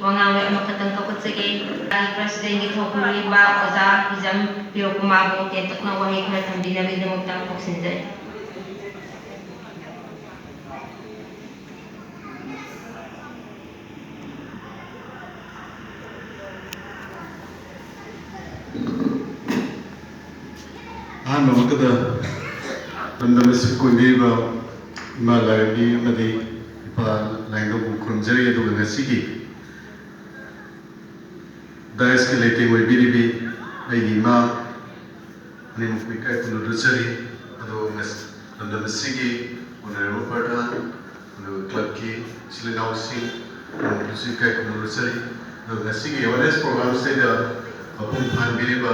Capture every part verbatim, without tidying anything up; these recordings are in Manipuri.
ꯋꯥ ꯉꯥꯡꯂꯣꯏ ꯑꯃꯈꯛꯇꯪ ꯀꯧꯈꯠꯆꯒꯦ꯫ ꯄ꯭ꯔꯁꯤꯗꯦꯟꯒꯤ ꯊꯧꯄꯨꯔꯤꯕ ꯑꯣꯖꯥ ꯍꯤꯖꯝ ꯄ꯭ꯔꯤꯌꯣꯀꯨꯃꯥꯔꯕꯨ ꯇꯦꯟꯇꯛꯅ ꯋꯥꯍꯩ ꯈꯔ ꯊꯝꯕꯤꯅꯕꯒꯤꯗꯃꯛꯇ ꯀꯧꯁꯤꯟꯖꯔꯤ꯫ ꯑꯍꯥꯟꯕ ꯃꯛꯇꯗ ꯂꯝꯗꯝ ꯑꯁꯤ ꯀꯣꯟꯕꯤꯔꯤꯕ ꯏꯃꯥ ꯂꯥꯏꯔꯦꯝꯕꯤ ꯑꯃꯗꯤ ꯏꯄꯥ ꯂꯥꯏꯅꯤꯡꯊꯧꯕꯨ ꯈꯨꯔꯨꯝꯖꯔꯤ꯫ ꯑꯗꯨꯒ ꯉꯁꯤꯒꯤ ꯗꯥꯏꯁꯀꯤ ꯂꯩꯇꯦꯡ ꯑꯣꯏꯕꯤꯔꯤꯕꯤ ꯑꯩꯒꯤ ꯏꯃꯥ ꯑꯅꯤꯃꯛꯄꯨ ꯏꯀꯥꯏ ꯈꯨꯝꯅꯕ ꯎꯠꯆꯔꯤ꯫ ꯑꯗꯨꯒ ꯉꯁ-, ꯂꯝꯗꯝ ꯑꯁꯤꯒꯤ ꯑꯣꯅꯔꯦꯕꯜ ꯄ꯭ꯔꯙꯥꯟ, ꯑꯗꯨꯒ ꯀ꯭ꯂꯕꯀꯤ ꯏꯆꯤꯜ ꯏꯅꯥꯎꯁꯤꯡ, ꯑꯗꯨꯁꯨ ꯏꯀꯥꯏ ꯈꯨꯝꯅꯕ ꯎꯠꯆꯔꯤ꯫ ꯑꯗꯨꯒ ꯉꯁꯤꯒꯤ ꯑꯦꯋꯥꯔꯅꯦꯁ ꯄ꯭ꯔꯣꯒ꯭ꯔꯥꯝꯁꯤꯗ ꯃꯄꯨꯡ ꯐꯥꯍꯟꯕꯤꯔꯤꯕ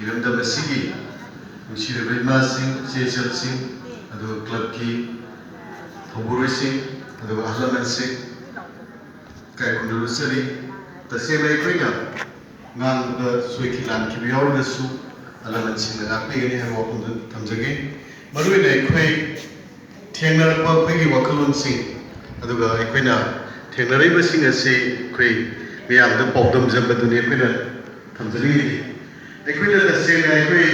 ꯏꯔꯝꯗꯝ ꯑꯁꯤꯒꯤ ꯅꯨꯡꯁꯤꯔꯕ ꯏꯃꯥꯁꯤꯡ, ꯏꯆꯦ ꯏꯆꯜꯁꯤꯡ, ꯑꯗꯨꯒ ꯀ꯭ꯂꯕꯀꯤ ꯊꯧꯕꯨꯔꯣꯏꯁꯤꯡ, ꯑꯗꯨꯒ ꯑꯍꯜ ꯂꯃꯟꯁꯤꯡ, ꯏꯀꯥꯏ ꯈꯨꯝꯅꯕ ꯎꯠꯆꯔꯤ꯫ ꯇꯁꯦꯡꯅ ꯑꯩꯈꯣꯏꯅ ꯉꯥꯡꯕꯗ ꯁꯣꯏꯈꯤ ꯂꯥꯟꯈꯤꯕ ꯌꯥꯎꯔꯒꯁꯨ ꯑꯍꯜ ꯂꯃꯟꯁꯤꯡꯅ ꯉꯥꯛꯄꯤꯒꯅꯤ ꯍꯥꯏꯕ ꯋꯥꯐꯝꯗꯨ ꯊꯝꯖꯒꯦ꯫ ꯃꯔꯨꯑꯣꯏꯅ ꯑꯩꯈꯣꯏ ꯊꯦꯡꯅꯔꯛꯄ ꯑꯩꯈꯣꯏꯒꯤ ꯋꯥꯈꯜꯂꯣꯟꯁꯤꯡ, ꯑꯗꯨꯒ ꯑꯩꯈꯣꯏꯅ ꯊꯦꯡꯅꯔꯛꯏꯕꯁꯤꯡ ꯑꯁꯤ ꯑꯩꯈꯣꯏ ꯃꯤꯌꯥꯝꯗ ꯄꯥꯎꯗꯝꯖꯕꯗꯨꯅꯤ ꯑꯩꯈꯣꯏꯅ ꯊꯝꯖꯅꯤꯡꯂꯤꯕꯤ꯫ ꯑꯩꯈꯣꯏꯅ ꯇꯁꯦꯡꯅ ꯑꯩꯈꯣꯏ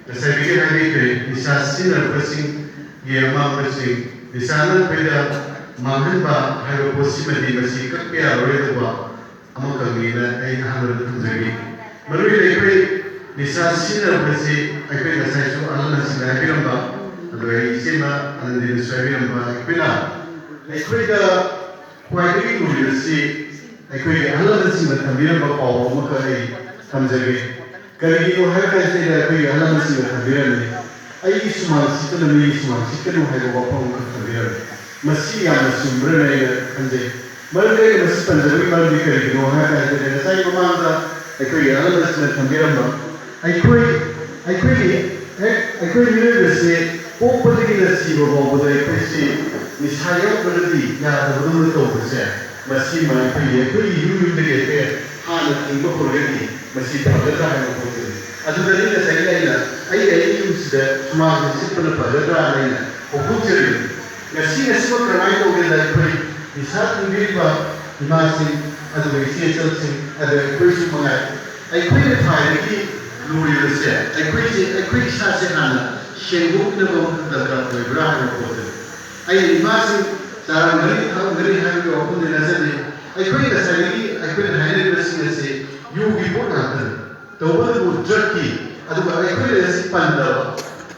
ꯉꯁꯥꯏꯗꯒꯤ ꯍꯥꯏꯕꯤꯈ꯭ꯔꯦ, ꯅꯤꯁꯥ ꯁꯤꯖꯤꯟꯅꯔꯛꯄꯁꯤꯡꯒꯤ ꯑꯃꯥꯡꯕꯁꯤꯡ, ꯅꯤꯁꯥꯅ ꯑꯩꯈꯣꯏꯗ ꯃꯥꯡꯍꯟꯕ ꯍꯥꯏꯕ ꯄꯣꯠꯁꯤꯃꯗꯤ ꯃꯁꯤ ꯀꯛꯄ ꯌꯥꯔꯣꯏꯗꯧꯕ ꯑꯃꯈꯛꯅꯤꯅ ꯑꯩ ꯑꯍꯥꯟꯕꯗ ꯊꯝꯖꯒꯦ꯫ ꯃꯔꯨꯑꯣꯏꯅ ꯑꯩꯈꯣꯏ ꯅꯤꯁꯥ ꯁꯤꯖꯤꯟꯅꯔꯛꯄꯁꯤ ꯑꯩꯈꯣꯏ ꯉꯁꯥꯏꯁꯨ ꯑꯍꯜ ꯂꯃꯟꯁꯤꯡꯅ ꯍꯥꯏꯕꯤꯔꯝꯕ, ꯑꯗꯨꯒ ꯑꯩ ꯏꯆꯦꯃ ꯑꯅꯟꯗꯤꯅꯁꯨ ꯍꯥꯏꯕꯤꯔꯝꯕ, ꯑꯩꯈꯣꯏꯅ, ꯑꯩꯈꯣꯏꯗ ꯈ꯭ꯋꯥꯏꯗꯒꯤ ꯂꯨꯔꯤꯕꯁꯤ ꯑꯩꯈꯣꯏꯒꯤ ꯑꯍꯜ ꯂꯃꯟꯁꯤꯡꯅ ꯊꯝꯕꯤꯔꯝꯕ ꯄꯥꯎ ꯑꯃꯈꯛ ꯑꯩ ꯊꯝꯖꯒꯦ꯫ ꯀꯔꯤꯒꯤꯅꯣ ꯍꯥꯏꯕ ꯀꯥꯟꯁꯤꯗ ꯑꯩꯈꯣꯏꯒꯤ ꯑꯍꯜ ꯂꯃꯟꯁꯤꯡꯅ ꯊꯝꯕꯤꯔꯝꯃꯤ, "ꯑꯩꯒꯤ ꯁꯨꯃꯥꯡ ꯁꯤꯠꯇꯅ ꯃꯤꯒꯤ ꯁꯨꯃꯥꯡ ꯁꯤꯠꯀꯅꯨ" ꯍꯥꯏꯕ ꯋꯥꯐꯝ ꯑꯃꯈꯛ ꯊꯝꯕꯤꯔꯝꯃꯤ꯫ ꯃꯁꯤ ꯌꯥꯝꯅ ꯆꯨꯝꯕ꯭ꯔꯅ ꯑꯩꯅ ꯈꯟꯖꯩ꯫ ꯃꯔꯝꯗꯤ ꯑꯩꯅ ꯃꯁꯤ ꯄꯟꯖꯕꯒꯤ ꯃꯔꯝꯗꯤ ꯀꯔꯤꯒꯤꯅꯣ ꯍꯥꯏꯕ ꯀꯥꯟꯁꯤꯗ ꯉꯁꯥꯏ ꯃꯃꯥꯡꯗ ꯑꯩꯈꯣꯏꯒꯤ ꯑꯍꯜ ꯂꯃꯟꯁꯤꯡꯅ ꯊꯝꯕꯤꯔꯝꯕ, ꯑꯩꯈꯣꯏ, ꯑꯩꯈꯣꯏꯒꯤ ꯍꯦꯛ ꯑꯩꯈꯣꯏ ꯃꯤꯑꯣꯏꯕꯁꯦ ꯄꯣꯛꯄꯗꯒꯤꯅ ꯁꯤꯕ ꯐꯥꯎꯕꯗ ꯑꯩꯈꯣꯏꯁꯤ ꯅꯤꯁꯥ ꯌꯥꯎꯗ꯭ꯔꯒꯗꯤ ꯌꯥꯗꯕꯗꯧꯅ ꯇꯧꯕꯁꯦ, ꯃꯁꯤꯃ ꯑꯩꯈꯣꯏꯒꯤ, ꯑꯩꯈꯣꯏꯒꯤ ꯌꯨꯝ ꯌꯨꯝꯗꯒꯤ ꯑꯩꯈꯣꯏ ꯍꯥꯟꯅ ꯊꯤꯡꯕ ꯍꯧꯔꯒꯗꯤ ꯃꯁꯤ ꯐꯒꯗ꯭ꯔꯥ ꯍꯥꯏꯕ ꯄꯣꯠꯇꯨꯅꯤ꯫ ꯑꯗꯨꯗꯅꯤ ꯉꯁꯥꯏꯒꯤ ꯑꯩꯅ ꯑꯩ, ꯑꯩꯒꯤ ꯌꯨꯝꯁꯤꯗ ꯁꯨꯃꯥꯡꯁꯦ ꯁꯤꯠꯄꯅ ꯐꯒꯗ꯭ꯔꯥ ꯍꯥꯏꯅ ꯍꯧꯗꯣꯛꯆꯔꯤꯕꯅꯤ꯫ ꯉꯁꯤ, ꯉꯁꯤꯃꯛ ꯀꯃꯥꯏꯅ ꯇꯧꯒꯦꯗ, ꯑꯩꯈꯣꯏ ꯅꯤꯁꯥ ꯊꯤꯡꯕꯤꯔꯤꯕ ꯏꯃꯥꯁꯤꯡ, ꯑꯗꯨꯒ ꯏꯆꯦ ꯏꯆꯜꯁꯤꯡ, ꯑꯗꯨꯒ ꯑꯩꯈꯣꯏꯁꯨ ꯃꯉꯥꯏ꯫ ꯑꯩꯈꯣꯏꯅ ꯈ꯭ꯋꯥꯏꯗꯒꯤ ꯂꯨꯔꯤꯕꯁꯦ ꯑꯩꯈꯣꯏꯁꯦ, ꯑꯩꯈꯣꯏ ꯏꯁꯥꯁꯦ ꯍꯥꯟꯅ ꯁꯦꯡꯗꯣꯛꯅꯕ ꯑꯃ ꯗꯔꯀꯥꯔ ꯑꯣꯏꯕ꯭ꯔꯥ ꯍꯥꯏꯕ ꯄꯣꯠꯇꯨꯅꯤ꯫ ꯑꯩꯅ ꯏꯃꯥꯁꯤꯡ ꯆꯥꯔꯝꯒꯅꯤ, ꯊꯛꯂꯝꯒꯅꯤ ꯍꯥꯏꯕꯒꯤ ꯋꯥꯐꯝꯗꯤ ꯅꯠꯆꯗꯦ꯫ ꯑꯩꯈꯣꯏ ꯉꯁꯥꯏꯗꯒꯤ ꯑꯩꯈꯣꯏꯅ ꯍꯥꯏꯅꯔꯤꯕꯁꯤꯡ ꯑꯁꯤ ꯌꯨꯒꯤ ꯄꯣꯠ ꯉꯥꯛꯇꯅꯤ꯫ ꯇꯧꯕꯇꯕꯨ ꯗ꯭ꯔꯒꯀꯤ, ꯑꯗꯨꯒ ꯑꯩꯈꯣꯏꯅ ꯉꯁꯤ ꯄꯟꯗꯕ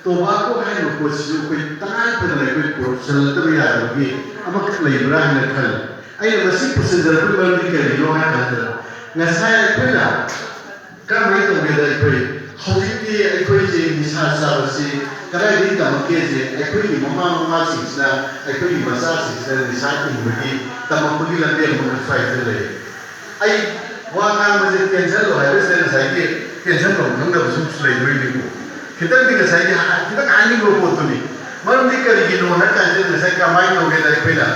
ꯇꯣꯕꯥꯀꯣ ꯍꯥꯏꯔꯤꯕ ꯄꯣꯠꯁꯤꯁꯨ ꯑꯩꯈꯣꯏ ꯇꯉꯥꯏ ꯐꯗꯅ ꯑꯩꯈꯣꯏ ꯄꯨꯁꯜꯂꯛꯇꯕ ꯌꯥꯗꯕꯒꯤ ꯑꯃꯈꯛ ꯂꯩꯕ꯭ꯔꯥ ꯍꯥꯏꯅ ꯈꯜꯂꯤ꯫ ꯑꯩꯅ ꯃꯁꯤ ꯄꯨꯁꯤꯟꯖꯔꯛꯄꯒꯤ ꯃꯔꯝꯗꯤ ꯀꯔꯤꯒꯤꯅꯣ ꯍꯥꯏ ꯀꯥꯟꯗ, ꯉꯁꯥꯏ ꯑꯩꯈꯣꯏꯅ ꯀꯔꯝꯍꯥꯏꯅ ꯇꯧꯒꯦꯗ, ꯑꯩꯈꯣꯏ ꯍꯧꯖꯤꯛꯇꯤ ꯑꯩꯈꯣꯏꯁꯦ ꯅꯤꯁꯥ ꯆꯥꯕꯁꯤ ꯀꯗꯥꯏꯗꯒꯤ ꯇꯝꯃꯛꯀꯦꯁꯦ ꯑꯩꯈꯣꯏꯒꯤ ꯃꯃꯥ ꯃꯄꯥꯁꯤꯡꯁꯤꯅ ꯑꯩꯈꯣꯏꯒꯤ ꯃꯆꯥꯁꯤꯡꯁꯤꯗ ꯅꯤꯁꯥ ꯏꯟꯕꯒꯤ ꯇꯝꯃꯛꯄꯒꯤ ꯂꯝꯕꯤ ꯑꯃꯈꯛ ꯁ꯭ꯋꯥꯏꯗ ꯂꯩ꯫ ꯑꯩ ꯋꯥ ꯉꯥꯡꯕꯁꯦ ꯇꯦꯟꯁꯜꯂꯣ ꯍꯥꯏꯕꯁꯤꯗ ꯉꯁꯥꯏꯒꯤ ꯇꯦꯟꯁꯟ ꯇꯧꯐꯝ ꯈꯪꯗꯕꯁꯨ ꯂꯩꯗꯣꯏꯅꯤꯀꯣ꯫ ꯈꯤꯇꯪꯗꯤ ꯉꯁꯥꯏꯒꯤ ꯍꯥ-, ꯈꯤꯇꯪ ꯍꯥꯏꯅꯤꯡꯕ ꯄꯣꯠꯇꯨꯅꯤ꯫ ꯃꯔꯝꯗꯤ ꯀꯔꯤꯒꯤꯅꯣ ꯍꯥꯏ ꯀꯥꯟꯁꯤꯗ ꯉꯁꯥꯏ ꯀꯃꯥꯏꯅ ꯇꯧꯒꯦꯗ, ꯑꯩꯈꯣꯏꯅ,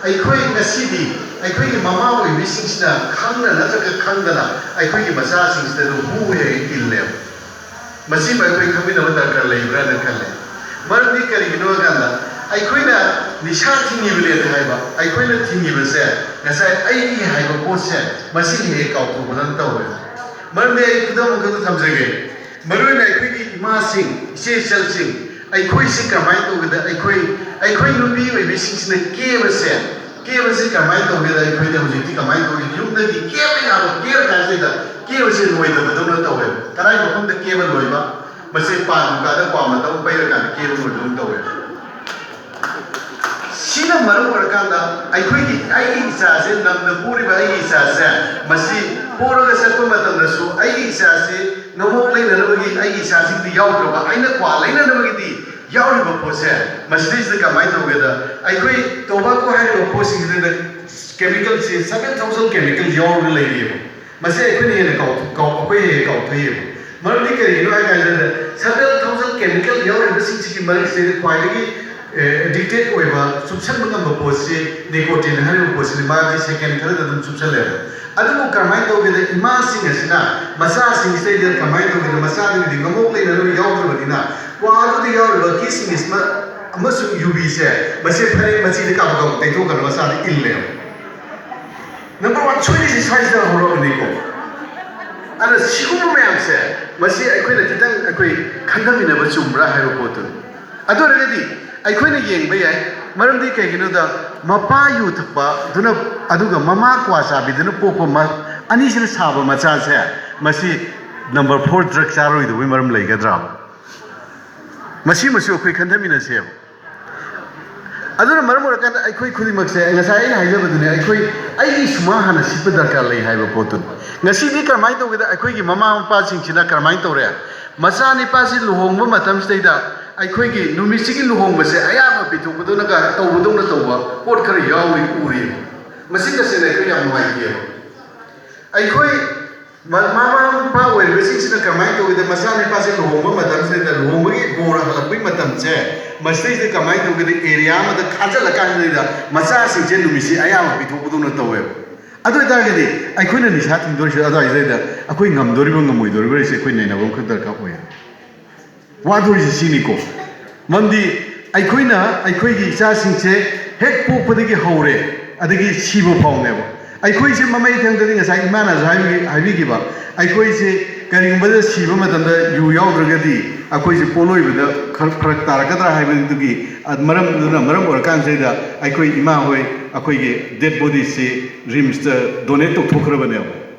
ꯑꯩꯈꯣꯏ ꯉꯁꯤꯗꯤ ꯑꯩꯈꯣꯏꯒꯤ ꯃꯃꯥ ꯑꯣꯏꯕꯤꯁꯤꯡꯁꯤꯅ ꯈꯪꯅ ꯅꯠꯇ꯭ꯔꯒ ꯈꯪꯗꯅ ꯑꯩꯈꯣꯏꯒꯤ ꯃꯆꯥꯁꯤꯡꯁꯤꯗ ꯑꯗꯨꯝ ꯍꯨ ꯍꯦꯛ ꯏꯜꯂꯦꯕ꯫ ꯃꯁꯤꯃ ꯑꯩꯈꯣꯏ ꯈꯪꯃꯤꯟꯅꯕ ꯗꯔꯀꯥꯔ ꯂꯩꯕ꯭ꯔꯥꯅ ꯈꯜꯂꯦ꯫ ꯃꯔꯝꯗꯤ ꯀꯔꯤꯒꯤꯅꯣ ꯍꯥꯏ ꯀꯥꯟꯗ, ꯑꯩꯈꯣꯏꯅ ꯅꯤꯁꯥ ꯊꯤꯡꯉꯤꯕꯅꯦꯅ ꯍꯥꯏꯕ, ꯑꯩꯈꯣꯏꯅ ꯊꯤꯡꯉꯤꯕꯁꯦ ꯉꯁꯥꯏ ꯑꯩꯒꯤ ꯍꯥꯏꯕ ꯄꯣꯠꯁꯦ ꯃꯁꯤꯅ ꯍꯦꯛ ꯀꯥꯎꯊꯣꯛꯄꯗꯧꯅ ꯇꯧꯋꯦ꯫ ꯃꯔꯝꯗꯤ ꯑꯩ ꯈꯨꯗꯝ ꯑꯃꯈꯛꯇ ꯊꯝꯖꯒꯦ꯫ ꯃꯔꯨꯑꯣꯏꯅ ꯑꯩꯈꯣꯏꯒꯤ ꯏꯃꯥꯁꯤꯡ, ꯏꯆꯦ ꯏꯆꯜꯁꯤꯡ, ꯑꯩꯈꯣꯏꯁꯤ ꯀꯃꯥꯏꯅ ꯇꯧꯒꯦꯗ, ꯑꯩꯈꯣꯏ, ꯑꯩꯈꯣꯏ ꯅꯨꯄꯤ ꯑꯣꯏꯕꯤꯁꯤꯡꯁꯤꯅ ꯀꯦꯕꯁꯦ, ꯀꯦꯕꯁꯤ ꯀꯃꯥꯏꯅ ꯇꯧꯒꯦꯗ, ꯑꯩꯈꯣꯏꯗ ꯍꯧꯖꯤꯛꯇꯤ ꯀꯃꯥꯏꯅ ꯇꯧꯒꯦ, ꯌꯨꯝꯗꯒꯤ ꯀꯦꯕ ꯌꯥꯕ ꯀꯦꯔ ꯀꯥꯟꯁꯤꯗ ꯀꯦꯕꯁꯦ ꯂꯣꯏꯗꯕꯗꯧꯅ ꯇꯧꯋꯦꯕ꯫ ꯀꯗꯥꯏ ꯃꯐꯝꯗ ꯀꯦꯕ ꯂꯣꯏꯕ? ꯃꯁꯤ ꯄꯥꯟ ꯗꯨꯀꯥꯟꯗ ꯀ꯭ꯋꯥ ꯃꯇꯝ ꯄꯩꯔꯀꯥꯟꯗ ꯀꯦꯕ ꯂꯣꯏꯕꯒꯨꯝ ꯇꯧꯋꯦ꯫ ꯁꯤꯅ ꯃꯔꯝ ꯑꯣꯏꯔꯀꯥꯟꯗ ꯑꯩꯈꯣꯏꯒꯤ, ꯑꯩꯒꯤ ꯏꯆꯥꯁꯦ, ꯅꯝꯅ ꯄꯣꯔꯤꯕ ꯑꯩꯒꯤ ꯏꯆꯥꯁꯦ, ꯃꯁꯤ ꯄꯣꯔꯒ ꯆꯠꯄ ꯃꯇꯝꯗꯁꯨ ꯑꯩꯒꯤ ꯏꯆꯥꯁꯤ ꯉꯃꯣꯛ ꯂꯩꯅꯅꯕꯒꯤ ꯑꯩꯒꯤ ꯏꯆꯥꯁꯤꯡꯗꯤ ꯌꯥꯎꯗ꯭ꯔꯕ, ꯑꯩꯅ ꯀ꯭ꯋꯥ ꯂꯩꯅꯅꯕꯒꯤꯗꯤ ꯌꯥꯎꯔꯤꯕ ꯄꯣꯠꯁꯦ, ꯃꯁꯤꯗꯩꯁꯤꯗ ꯀꯃꯥꯏꯅ ꯇꯧꯒꯦꯗ, ꯑꯩꯈꯣꯏ ꯇꯣꯕꯥꯀꯣ ꯍꯥꯏꯔꯤꯕ ꯄꯣꯠꯁꯤꯡꯁꯤꯗ chemical ꯁꯤ seven thousand chemical ꯌꯥꯎꯔꯒ ꯂꯩꯔꯤꯑꯕ꯫ ꯃꯁꯤ ꯑꯩꯈꯣꯏꯅ ꯍꯦꯟꯅ ꯀꯥꯎ-, ꯀꯥꯎ-, ꯑꯩꯈꯣꯏ ꯍꯦꯟꯅ ꯀꯥꯎꯊꯣꯛꯏꯑꯕ꯫ ꯃꯔꯝꯗꯤ ꯀꯔꯤꯒꯤꯅꯣ ꯍꯥꯏ ꯀꯥꯟꯗ, seven thousand chemical ꯌꯥꯎꯔꯤꯕꯁꯤꯡꯁꯤꯒꯤ ꯃꯔꯛꯁꯤꯗ ꯈ꯭ꯋꯥꯏꯗꯒꯤ, ꯑꯦ, addicted ꯑꯣꯏꯕ, ꯆꯨꯞꯁꯟꯕ ꯉꯝꯕ ꯄꯣꯠꯁꯤ nicotine ꯍꯥꯏꯔꯤꯕ ꯄꯣꯠꯁꯤꯅꯤ꯫ ꯃꯥꯁꯤ second ꯈꯔꯗ ꯑꯗꯨꯝ ꯆꯨꯞꯁꯜꯂꯦꯕ꯫ ꯑꯗꯨꯕꯨ ꯀꯔꯝꯍꯥꯏꯅ ꯇꯧꯒꯦꯗ, ꯏꯃꯥꯁꯤꯡ ꯑꯁꯤꯅ ꯃꯆꯥꯁꯤꯡꯁꯤꯗꯩꯗ ꯀꯃꯥꯏꯅ ꯇꯧꯒꯦꯗ, ꯃꯆꯥꯗꯨꯒꯤꯗꯤ ꯉꯃꯣꯛ ꯂꯩꯅꯅꯕ ꯌꯥꯎꯗ꯭ꯔꯕꯅꯤꯅ, ꯀ꯭ꯋꯥꯗꯨꯗ ꯌꯥꯎꯔꯤꯕ ꯀꯤꯁꯃꯤꯁ ꯃ-, ꯑꯃꯁꯨꯡ ꯌꯨꯕꯤꯁꯦ ꯃꯁꯤ ꯐꯅꯦꯛ ꯃꯆꯤꯗ ꯀꯥꯕꯛ ꯀꯥꯕꯛ ꯇꯩꯊꯣꯛꯈ꯭ꯔꯒ ꯃꯆꯥꯗ ꯏꯜꯂꯦꯕ꯫ ꯅꯝꯕꯔ ꯋꯥꯟ ꯁꯣꯏꯔꯤꯁꯤ ꯁ꯭ꯋꯥꯏꯁꯤꯗ ꯍꯧꯔꯛꯑꯕꯅꯤꯀꯣ꯫ ꯑꯗꯨꯅ ꯁꯤꯒꯨꯝꯕ ꯃꯌꯥꯝꯁꯦ, ꯃꯁꯤ ꯑꯩꯈꯣꯏꯅ ꯈꯤꯇꯪ ꯑꯩꯈꯣꯏ ꯈꯟꯊꯃꯤꯟꯅꯕ ꯆꯨꯝꯕ꯭ꯔꯥ ꯍꯥꯏꯕ ꯄꯣꯠꯇꯨꯅꯤ꯫ ꯑꯗꯨ ꯑꯣꯏꯔꯒꯗꯤ ꯑꯩꯈꯣꯏꯅ ꯌꯦꯡꯕ ꯌꯥꯏ꯫ ꯃꯔꯝꯗꯤ ꯀꯩꯒꯤꯅꯣꯗ, ꯃꯄꯥ ꯌꯨ ꯊꯛꯄ ꯑꯗꯨꯅ, ꯑꯗꯨꯒ ꯃꯃꯥ ꯀ꯭ꯋꯥ ꯆꯥꯕꯤꯗꯨꯅ ꯄꯣꯛꯄ ꯃ-, ꯑꯅꯤꯁꯤꯅ ꯁꯥꯕ ꯃꯆꯥꯁꯦ, ꯃꯁꯤ ꯅꯝꯕꯔ ꯐꯣꯔ ꯗ꯭ꯔꯒ ꯆꯥꯔꯣꯏꯗꯧꯕꯒꯤ ꯃꯔꯝ ꯂꯩꯒꯗ꯭ꯔꯥ? ꯃꯁꯤꯃꯁꯨ ꯑꯩꯈꯣꯏ ꯈꯟꯊꯃꯤꯟꯅꯁꯦꯕ꯫ ꯑꯗꯨꯅ ꯃꯔꯝ ꯑꯣꯏꯔꯀꯥꯟꯗ ꯑꯩꯈꯣꯏ ꯈꯨꯗꯤꯡꯃꯛꯁꯦ, ꯉꯁꯥꯏ ꯑꯩꯅ ꯍꯥꯏꯖꯕꯗꯨꯅꯦ, ꯑꯩꯈꯣꯏ, ꯑꯩꯒꯤ ꯁꯨꯃꯥꯡ ꯍꯥꯟꯅ ꯁꯤꯠꯄ ꯗꯔꯀꯥꯔ ꯂꯩ ꯍꯥꯏꯕ ꯄꯣꯠꯇꯨꯅꯤ꯫ ꯉꯁꯤꯗꯤ ꯀꯔꯝꯍꯥꯏꯅ ꯇꯧꯒꯦꯗ, ꯑꯩꯈꯣꯏꯒꯤ ꯃꯃꯥ ꯃꯄꯥꯁꯤꯡꯁꯤꯅ ꯀꯔꯝꯍꯥꯏꯅ ꯇꯧꯔꯦ? ꯃꯆꯥ ꯅꯤꯄꯥꯁꯤ ꯂꯨꯍꯣꯡꯕ ꯃꯇꯝꯁꯤꯗꯩꯗ ꯑꯩꯈꯣꯏꯒꯤ ꯅꯨꯃꯤꯠꯁꯤꯒꯤ ꯂꯨꯍꯣꯡꯕꯁꯦ ꯑꯌꯥꯕ ꯄꯤꯊꯣꯛꯄꯗꯧꯅꯒ ꯇꯧꯕꯗꯧꯅ ꯇꯧꯕ ꯄꯣꯠ ꯈꯔ ꯌꯥꯎꯔꯤ, ꯎꯔꯤꯕ꯫ ꯃꯁꯤ ꯇꯁꯦꯡꯅ ꯑꯩꯈꯣꯏ ꯌꯥꯝ ꯅꯨꯡꯉꯥꯏꯇꯦꯕ꯫ ꯑꯩꯈꯣꯏ ꯃ-, ꯃꯃꯥ ꯃꯄꯥ ꯑꯣꯏꯔꯤꯕꯁꯤꯡꯁꯤꯅ ꯀꯃꯥꯏꯅ ꯇꯧꯒꯦꯗ, ꯃꯆꯥꯅꯤꯄꯥꯁꯦ ꯂꯨꯍꯣꯡꯕ ꯃꯇꯝꯁꯤꯗ, ꯂꯨꯍꯣꯡꯕꯒꯤ ꯕꯣꯔ ꯍꯜꯂꯛꯄꯒꯤ ꯃꯇꯝꯁꯦ, ꯃꯁꯤꯗꯩꯁꯤꯗ ꯀꯃꯥꯏꯅ ꯇꯧꯒꯦꯗ, ꯑꯦꯔꯤꯌꯥ ꯑꯃꯗ ꯈꯥꯖꯤꯜꯂꯀꯥꯟꯁꯤꯗ ꯃꯆꯥꯁꯤꯡꯁꯦ ꯅꯨꯃꯤꯠꯁꯤ ꯑꯌꯥꯝꯕ ꯄꯤꯊꯣꯛꯄꯗꯧꯅ ꯇꯧꯋꯦꯕ꯫ ꯑꯗꯨ ꯑꯣꯏꯇꯥꯔꯒꯗꯤ ꯑꯩꯈꯣꯏꯅ ꯅꯤꯁꯥ ꯊꯤꯡꯗꯣꯔꯤꯁꯦ ꯑꯗꯨꯋꯥꯏꯁꯤꯗꯩꯗ ꯑꯩꯈꯣꯏ ꯉꯝꯗꯣꯔꯤꯕ ꯉꯝꯃꯣꯏꯗꯣꯔꯤꯕ ꯍꯥꯏꯁꯦ ꯑꯩꯈꯣꯏ ꯅꯩꯅꯕ ꯑꯃꯈꯛ ꯗꯔꯀꯥꯔ ꯑꯣꯏ꯫ ꯋꯥꯗꯣꯔꯤꯁꯤ ꯁꯤꯅꯤꯀꯣ꯫ ꯃꯔꯝꯗꯤ ꯑꯩꯈꯣꯏꯅ ꯑꯩꯈꯣꯏꯒꯤ ꯏꯆꯥꯁꯤꯡꯁꯦ ꯍꯦꯛ ꯄꯣꯛꯄꯗꯒꯤ ꯍꯧꯔꯦ, ꯑꯗꯒꯤ ꯁꯤꯕ ꯐꯥꯎꯅꯦꯕ꯫ ꯑꯩꯈꯣꯏꯁꯦ ꯃꯃꯩ ꯊꯪꯗꯗꯤ ꯉꯁꯥꯏ ꯏꯃꯥꯅꯁꯨ ꯍꯥꯏꯕꯤ-, ꯍꯥꯏꯕꯤꯈꯤꯕ, ꯑꯩꯈꯣꯏꯁꯦ ꯀꯔꯤꯒꯨꯝꯕꯗ ꯁꯤꯕ ꯃꯇꯝꯗ ꯌꯨ ꯌꯥꯎꯗ꯭ꯔꯒꯗꯤ ꯑꯩꯈꯣꯏꯁꯦ ꯄꯣꯠꯂꯣꯏꯕꯗ ꯈꯔ ꯐꯔꯛ ꯇꯥꯔꯛꯀꯗ꯭ꯔꯥ ꯍꯥꯏꯕꯗꯨꯒꯤ, ꯑ, ꯃꯔꯝꯗꯨꯅ ꯃꯔꯝ ꯑꯣꯏꯔꯀꯥꯟꯁꯤꯗ ꯑꯩꯈꯣꯏ ꯏꯃꯥ ꯍꯣꯏ ꯑꯩꯈꯣꯏꯒꯤ ꯗꯦꯗ ꯕꯣꯗꯤꯁꯤ ꯔꯤꯝꯁꯇ ꯗꯣꯅꯦꯠ ꯇꯧꯊꯣꯛꯈ꯭ꯔꯕꯅꯦꯕ꯫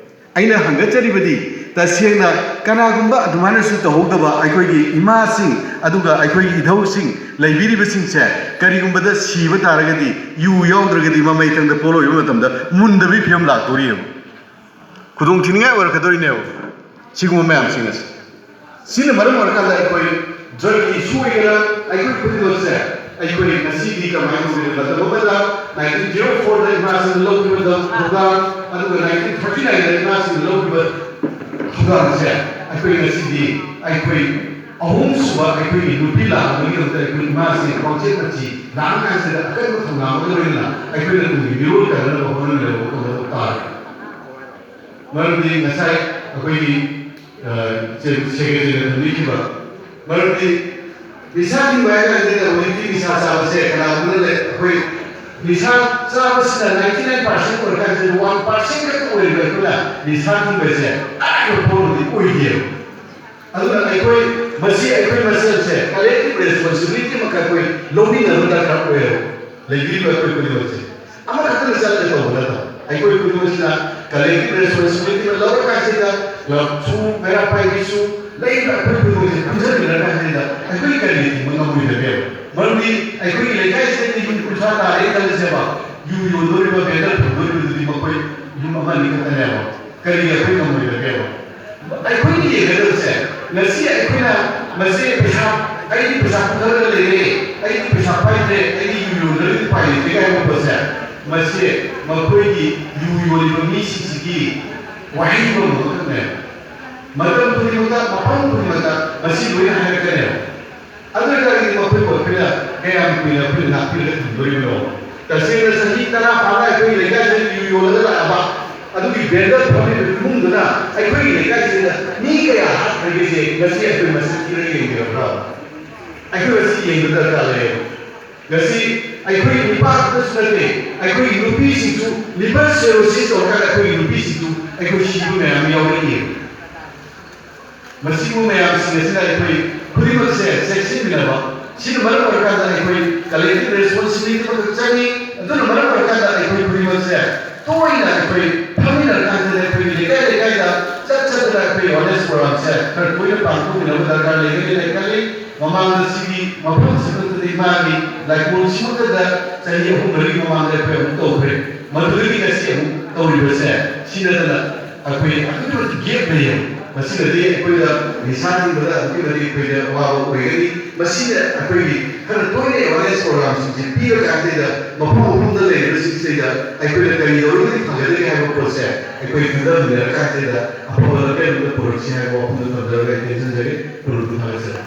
ꯑꯩꯅ ꯍꯪꯒꯠꯆꯔꯤꯕꯗꯤ, ꯇꯁꯦꯡꯅ ꯀꯅꯥꯒꯨꯝꯕ ꯑꯗꯨꯃꯥꯏꯅꯁꯨ ꯇꯧꯍꯧꯗꯕ ꯑꯩꯈꯣꯏꯒꯤ ꯏꯃꯥꯁꯤꯡ, ꯑꯗꯨꯒ ꯑꯩꯈꯣꯏꯒꯤ ꯏꯙꯧꯁꯤꯡ ꯂꯩꯕꯤꯔꯤꯕꯁꯤꯡꯁꯦ ꯀꯔꯤꯒꯨꯝꯕꯗ ꯁꯤꯕ ꯇꯥꯔꯒꯗꯤ, ꯌꯨ ꯌꯥꯎꯗ꯭ꯔꯒꯗꯤ ꯃꯃꯩ ꯊꯪꯗ ꯄꯣꯠꯂꯣꯏꯕ ꯃꯇꯝꯗ ꯃꯨꯟꯗꯕꯒꯤ ꯐꯤꯕꯝ ꯂꯥꯛꯇꯣꯔꯤꯑꯕ꯫ ꯈꯨꯗꯣꯡ ꯊꯤꯅꯤꯡꯉꯥꯏ ꯑꯣꯏꯔꯛꯀꯗꯣꯔꯤꯅꯦꯕ ꯁꯤꯒꯨꯝꯕ ꯃꯌꯥꯝꯁꯤꯡ ꯑꯁꯤ꯫ ꯁꯤꯅ ꯃꯔꯝ ꯑꯣꯏꯔꯀꯥꯟꯗ ꯑꯩꯈꯣꯏ ꯗ꯭ꯔꯒꯀꯤ ꯏꯁꯨ ꯑꯣꯏꯒꯦꯔꯥ, ꯑꯩꯈꯣꯏ ꯈꯨꯗꯤꯡꯃꯛꯁꯦ, ꯑꯩꯈꯣꯏ ꯉꯁꯤꯗꯤ ꯀꯃꯥꯏꯅ ꯇꯧꯒꯦ ꯃꯇꯝ ꯑꯃꯗ, ꯅꯥꯏꯟꯇꯤꯟ ꯖꯤꯔꯣ ꯐꯣꯔꯗ ꯏꯃꯥꯁꯤꯡꯅ ꯂꯧꯈꯤꯕ ꯊꯧꯗꯥꯡ, ꯑꯗꯨꯒ ꯅꯥꯏꯟꯇꯤꯟ ꯊꯥꯔꯇꯤ ꯅꯥꯏꯟꯗ ꯏꯃꯥꯁꯤꯡꯅ ꯂꯧꯈꯤꯕ ꯊꯧꯗꯥꯡꯁꯦ, ꯑꯩꯈꯣꯏ ꯉꯁꯤꯗꯤ ꯑꯩꯈꯣꯏ ꯑꯍꯨꯝꯁꯨꯕ ꯑꯩꯈꯣꯏꯒꯤ ꯅꯨꯄꯤ ꯂꯥꯛꯅꯕꯒꯤꯗꯃꯛꯇ ꯑꯩꯈꯣꯏ ꯏꯃꯥꯁꯤꯡ ꯄꯥꯎꯆꯦꯠ ꯃꯆꯤ ꯂꯥꯡꯉꯥꯏꯁꯤꯗ ꯑꯀꯟꯕ ꯊꯧꯅꯥ ꯑꯃꯒ ꯂꯣꯏꯅꯅ ꯑꯩꯈꯣꯏꯅ ꯇꯨꯡꯒꯤ ꯃꯤꯔꯣꯜ ꯀꯟꯅꯅꯕ ꯍꯣꯠꯅꯃꯤꯟꯅꯕ ꯃꯇꯝꯗ ꯇꯥꯔꯦ꯫ ꯃꯔꯝꯗꯤ ꯉꯁꯥꯏ ꯑꯩꯈꯣꯏꯒꯤ, ꯑ, ꯁꯦ-, ꯁꯦꯀ꯭ꯔꯦꯇꯔꯤꯅ ꯊꯝꯕꯤꯈꯤꯕ, ꯃꯔꯝꯗꯤ ꯅꯤꯁꯥ ꯊꯤꯡꯕ ꯍꯥꯏꯕ ꯀꯥꯟꯁꯤꯗ ꯍꯧꯖꯤꯛꯇꯤ ꯅꯤꯁꯥ ꯆꯥꯕꯁꯦ ꯀꯅꯥꯒꯨꯝꯕꯅ ꯂꯩ, ꯑꯩꯈꯣꯏ ꯅꯤꯁꯥ ꯆꯥꯕꯁꯤꯅ ninety nine percent ꯑꯣꯏꯔꯀꯥꯟꯁꯤꯗ one percent ꯈꯛꯇ ꯑꯣꯏꯔꯤꯕ ꯑꯩꯈꯣꯏꯅ ꯅꯤꯁꯥ ꯊꯤꯡꯕꯁꯦ ꯑꯔꯥꯏꯕ ꯄꯣꯠ ꯑꯃꯗꯤ ꯑꯣꯏꯗꯦꯕ꯫ ꯑꯗꯨꯅ ꯑꯩꯈꯣꯏ ꯃꯁꯤ ꯑꯩꯈꯣꯏ ꯃꯁꯦꯜꯁꯦ collective responsibility ꯑꯃꯈꯛ ꯑꯩꯈꯣꯏ ꯂꯧꯃꯤꯟꯅꯕ ꯗꯔꯀꯥꯔ ꯑꯣꯏꯌꯦꯕ꯫ ꯂꯩꯕꯤꯔꯤꯕ ꯑꯩꯈꯣꯏ ꯈꯨꯗꯤꯡꯃꯛꯁꯦ ꯑꯃꯈꯛꯇꯅ ꯆꯠꯂꯒ ꯇꯧꯕ ꯅꯠꯇꯕ, ꯑꯩꯈꯣꯏ ꯈꯨꯗꯤꯡꯃꯛꯁꯤꯅ collective responsibility ꯑꯃ ꯂꯧꯔꯀꯥꯟꯁꯤꯗ clubꯁꯨ, ꯃꯩꯔꯥ ꯄꯥꯏꯕꯤꯁꯨ, ꯂꯩꯔꯤꯕ ꯑꯩꯈꯣꯏ ꯈꯨꯗꯤꯡꯃꯛꯁꯦ ꯄꯨꯟꯁꯤꯟꯃꯤꯟꯅꯔꯀꯥꯟꯁꯤꯗ ꯑꯩꯈꯣꯏ ꯀꯔꯤ ꯊꯤꯡꯕ ꯉꯝꯃꯣꯏꯗꯒꯦꯕ? ꯃꯔꯝꯗꯤ ꯑꯩꯈꯣꯏꯒꯤ ꯂꯩꯀꯥꯏꯁꯤꯗꯒꯤ ꯌꯨꯝ ꯀꯨꯟꯊ꯭ꯔꯥ ꯇꯥꯔꯦ ꯈꯜꯂꯁꯦꯕ, ꯌꯨ ꯌꯣꯟꯗꯣꯔꯤꯕ vendor ꯐꯝꯗꯣꯔꯤꯕꯗꯨꯗꯤ ꯃꯈꯣꯏ ꯌꯨꯝ ꯑꯃ ꯑꯅꯤ ꯈꯛꯇꯅꯦꯕ꯫ ꯀꯔꯤꯒꯤ ꯑꯩꯈꯣꯏ ꯉꯝꯃꯣꯏꯗꯒꯦꯕ? ꯑꯩꯈꯣꯏꯅ ꯌꯦꯡꯒꯗꯕꯁꯦ, ꯉꯁꯤ ꯑꯩꯈꯣꯏꯅ ꯃꯁꯤ ꯄꯩꯁꯥ, ꯑꯩꯗꯤ ꯄꯩꯁꯥ ꯄꯨꯊꯔꯒ ꯂꯩꯔꯦ, ꯑꯩꯗꯤ ꯄꯩꯁꯥ ꯄꯥꯏꯗ꯭ꯔꯦ, ꯑꯩꯗꯤ ꯌꯨ ꯌꯣꯟꯗ꯭ꯔꯒꯗꯤ ꯎꯄꯥꯏ ꯂꯩꯇꯦ ꯍꯥꯏꯕ ꯄꯣꯠꯁꯦ, ꯃꯁꯤ ꯃꯈꯣꯏꯒꯤ ꯌꯨ ꯌꯣꯜꯂꯤꯕ ꯃꯤꯁꯤꯡꯁꯤꯒꯤ ꯋꯥꯍꯩ ꯑꯃꯈꯛꯅꯦ꯫ ꯃꯇꯝ ꯈꯨꯗꯤꯡꯃꯛꯇ, ꯃꯐꯝ ꯈꯨꯗꯤꯡꯃꯛꯇ ꯃꯁꯤ ꯂꯣꯏꯅ ꯍꯥꯏꯔꯛꯀꯅꯦꯕ꯫ ꯑꯗꯨ ꯑꯣꯏꯇꯥꯔꯒꯗꯤ ꯃꯈꯣꯏꯕꯨ ꯑꯩꯈꯣꯏꯅ ꯀꯌꯥꯝ ꯀꯨꯏꯅ ꯑꯩꯈꯣꯏꯅ ꯉꯥꯛꯄꯤꯔꯒ ꯊꯝꯗꯣꯔꯤꯕꯅꯣ? ꯇꯁꯦꯡꯅ ꯆꯍꯤ ꯇꯔꯥ ꯐꯥꯅ ꯑꯩꯈꯣꯏꯒꯤ ꯂꯩꯀꯥꯏꯁꯤꯗ ꯌꯨ ꯌꯣꯜꯂꯒ ꯂꯥꯛꯑꯕ ꯑꯗꯨꯒꯤ vendor ꯐꯝꯃꯤꯕ ꯏꯃꯨꯡꯗꯨꯅ ꯑꯩꯈꯣꯏꯒꯤ ꯂꯩꯀꯥꯏꯁꯤꯗ ꯃꯤ ꯀꯌꯥ ꯍꯥꯠꯈ꯭ꯔꯒꯦꯁꯦ ꯉꯁꯤ ꯑꯩꯈꯣꯏ ꯃꯁꯤꯡ ꯊꯤꯔꯒ ꯌꯦꯡꯕꯤꯔꯕ꯭ꯔꯥ? ꯑꯩꯈꯣꯏ ꯃꯁꯤ ꯌꯦꯡꯕ ꯗꯔꯀꯥꯔ ꯂꯩꯌꯦꯕ꯫ ꯉꯁꯤ ꯑꯩꯈꯣꯏ ꯅꯨꯄꯥ ꯈꯛꯇꯁꯨ ꯅꯠꯇꯦ, ꯑꯩꯈꯣꯏꯒꯤ ꯅꯨꯄꯤꯁꯤꯡꯁꯨ liver cirrhosis ꯇꯧꯔꯀꯥꯟꯗ ꯑꯩꯈꯣꯏꯒꯤ ꯅꯨꯄꯤꯁꯤꯡꯁꯨ ꯑꯩꯈꯣꯏ ꯁꯤꯕ ꯃꯌꯥꯝ ꯌꯥꯎꯔꯛꯏ꯫ ꯃꯁꯤꯒꯨꯝꯕ ꯃꯌꯥꯝꯁꯤꯡ ꯑꯁꯤꯅ ꯑꯩꯈꯣꯏ ꯈꯨꯗꯤꯡꯃꯛꯁꯦ ꯆꯦꯛꯁꯤꯟꯃꯤꯟꯅꯕ, ꯁꯤꯅ ꯃꯔꯝ ꯑꯣꯏꯔꯀꯥꯟꯗ ꯑꯩꯈꯣꯏ collective responsibility ꯑꯃꯈꯛ ꯆꯪꯉꯤ꯫ ꯑꯗꯨꯅ ꯃꯔꯝ ꯑꯣꯏꯔꯀꯥꯟꯗ ꯑꯩꯈꯣꯏ ꯈꯨꯗꯤꯡꯃꯛꯁꯦ ꯇꯣꯏꯅ ꯑꯩꯈꯣꯏ ꯐꯝꯃꯤꯟꯅꯔꯀꯥꯟꯁꯤꯗ ꯑꯩꯈꯣꯏꯒꯤ ꯂꯩꯀꯥꯏ ꯂꯩꯀꯥꯏꯗ ꯆꯠ ꯆꯠꯇꯅ ꯑꯩꯈꯣꯏ awareness programꯁꯦ ꯈꯔ ꯇꯣꯏꯅ ꯄꯥꯡꯊꯣꯛꯃꯤꯟꯅꯕ ꯗꯔꯀꯥꯔ ꯂꯩꯒꯅꯤ ꯍꯥꯏꯅ ꯈꯜꯂꯤ꯫ ꯃꯃꯥꯡꯗ ꯁꯤꯒꯤ ꯃꯐꯝꯁꯤꯃꯛꯇꯗꯤ ꯃꯥꯒꯤ ꯂꯥꯏꯀꯣꯟꯁꯤꯃꯛꯇꯗ ꯆꯍꯤ ꯑꯍꯨꯝ ꯃꯔꯤꯒꯤ ꯃꯃꯥꯡꯗ ꯑꯩꯈꯣꯏ ꯑꯃꯨꯛ ꯇꯧꯈ꯭ꯔꯦ꯫ ꯃꯗꯨꯗꯒꯤ ꯉꯁꯤ ꯑꯃꯨꯛ ꯇꯧꯔꯤꯕꯁꯦ ꯁꯤ ꯅꯠꯇꯅ ꯑꯩꯈꯣꯏ ꯑꯗꯨꯛꯀꯤ ꯃꯇꯤꯛ gap ꯂꯩꯌꯦꯕ꯫ ꯃꯁꯤꯅꯗꯤ ꯑꯩꯈꯣꯏꯗ ꯅꯤꯁꯥ ꯊꯤꯡꯕꯗ ꯑꯗꯨꯛꯀꯤ ꯃꯇꯤꯛ ꯑꯩꯈꯣꯏꯗ ꯑꯋꯥꯕ ꯑꯣꯏꯒꯅꯤ꯫ ꯃꯁꯤꯅ ꯑꯩꯈꯣꯏꯒꯤ ꯈꯔ ꯇꯣꯏꯅ awareness programꯁꯤꯡꯁꯦ ꯄꯤꯔꯀꯥꯟꯁꯤꯗ ꯃꯐꯝ ꯃꯐꯝꯗ ꯂꯩꯔꯤꯕꯁꯤꯡꯁꯤꯗ ꯑꯩꯈꯣꯏꯅ ꯀꯔꯤ ꯇꯧꯔꯒꯗꯤ ꯐꯒꯗꯒꯦ ꯍꯥꯏꯕ ꯄꯣꯠꯁꯦ ꯑꯩꯈꯣꯏ ꯈꯟꯊꯃꯤꯟꯅꯔꯀꯥꯟꯁꯤꯗ ꯑꯐꯕ ꯂꯝꯕꯤ ꯑꯃꯗ ꯄꯨꯔꯛꯁꯤ ꯍꯥꯏꯕ ꯋꯥꯐꯝꯗꯣ ꯊꯝꯖꯔꯒ ꯑꯩ ꯇꯦꯟꯁꯤꯟꯖꯒꯦ꯫ ꯈꯨꯔꯨꯝ ꯊꯥꯒꯠꯆꯔꯤ꯫